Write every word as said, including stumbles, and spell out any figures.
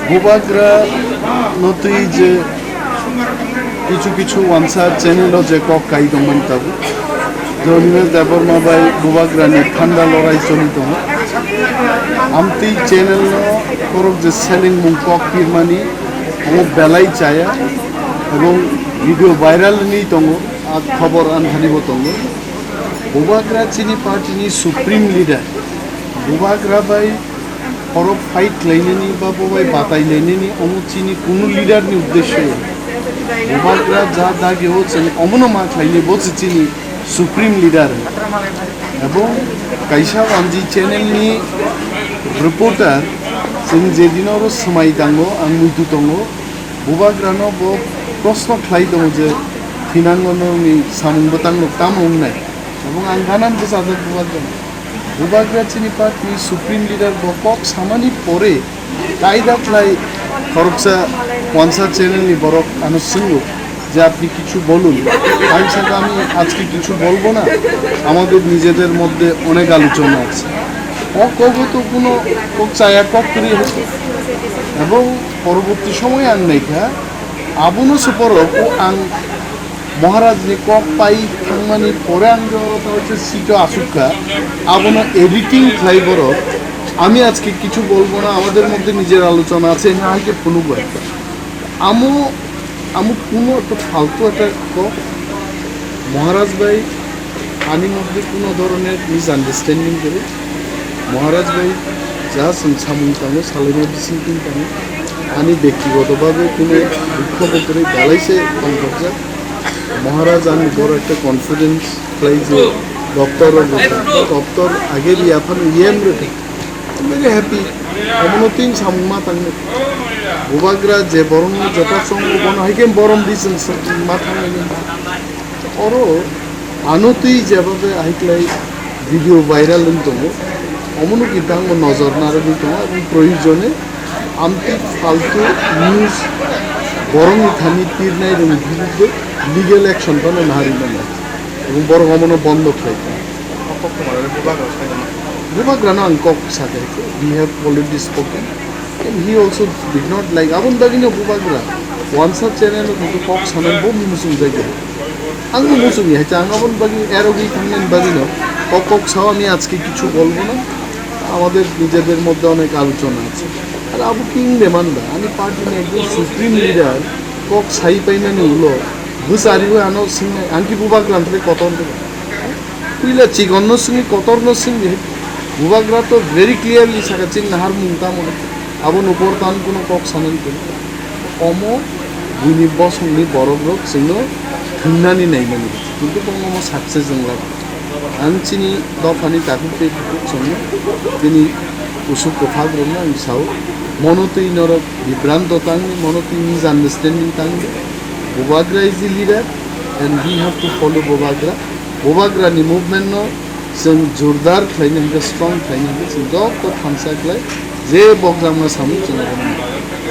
Bubagra no twi je kichu kichu wansa channel o je kok kai tongmani tabuk. Je Animesh Debbarma bai Bubagra ni thanda lorai choli tongo. Amtwi channel no korok je selling mung kok pirmani omo belai chaya ebong video viral ni tongo, a khobor anthani bo tongo. Bubagra chini party ni supreme leader. Bubagra bai Borok fight khlainani ba bo bai batai lainani omo chini kunu leader ni uddesho ya. Bubagra ja dagi o chwng omono ma khlaini bo se chini supreme leader. Ebong kaisa wanji channel ni reporter chwng jedin oro swmai tango ang muitu tongo. Bubagra no bo proshno khlai tongo je thinango no ni samung bwtang no tamo wngnai. Ebong ang ganan bwchajak Bubagra. Bubagra chini party supreme leader bo kok samani pore kaida khlai khoroksa wansa channel ni borok ano swngo je apni kichu bolun. Ang saka ami ajke kichu bolbo na, amader nijejer moddhe onek alochona ache. O kogo to kuno kok chaya kok kwrwi hoito. Ebong poroborti somoy ang naikha abono se borok o ang Maharaj ni kok pai thangmani pore ang je oro tamo se seat o asuk kha, abono editing khlai borok. আমি আজকে কিছু বলবো না, আমাদের মধ্যে নিজের আলোচনা আছে, এনে আগে কোনো একবার আমো আমো কোনো একটা ফালতু একটা ক-, মহারাজ ভাই, আমি মধ্যে কোনো ধরনের মিসআন্ডারস্ট্যান্ডিং করে মহারাজ ভাই যা সং-, সাময়িক আমি সালেমা বিসিং কিন্তু আমি, আমি ব্যক্তিগতভাবে কোনো দুঃখ করে বেলাইছে অন্তর্জা মহারাজ আমি বড় একটা কনফিডেন্স প্লেসে দপ্তর দপ্তর আগে দিয়ে এখন ইএম রেখে আমি ভেরি হ্যাপি। অমনতিন সামুং মা তাংনি বুবাগ্রা যে বরং যথা সঙ্গ বন হাইকে বরম দিছেন মা থাংনি oro ano twi jeba bai ahai klai video viral wng tongo, omono kinto ang bo nojor narwgwi tongo, aboni proyojone amtwi faltu news borokni thani pirnai rokni birudde legal action phano naharwi mano, ebong borok omono bondo khlai tongo. Bubagrano ang kok sakha, we have already spoken. And he also did not like, aboni bagwino Bubagra wansa channel o kok sanai bo muchung jagya. Ang bo muchung ya, ang aboni bagwi erogwi thangnani bagwino kok kok sao, আমি আজকে কিছু বলবো না, আমাদের নিজেদের মধ্যে অনেক আলোচনা আছে। আর আবু কিং বেমান্দা, আমি পার্টি নিয়ে একজন supreme leader, kok sai paimani ulo, bwchari o ano swngnai, ang ki Bubagra ntle kotor de. Puila chikonno swngwi kotorno swngdi. Bubagra to very clearly saka chini naharmung tamo. Abo nukor tan kuno kok sanani kuno. Omo buini bosongni borokrok chwngno thwngnani naimani. Kintu bo omo success wng lago. Ang chini dophani takhuk tei bukhuk chwngno bini usuk kwphakrokno ang sao. Mono twi norok bibranto tangni, mono twi misunderstanding tangni. Bubagra is the leader and we have to follow Bubagra. Bubagrani movement no chwng jordar khlaina hwnkhe, strong khlaina hwnkhe chwng joto thansa khlai je bokjakma samung chwng abono.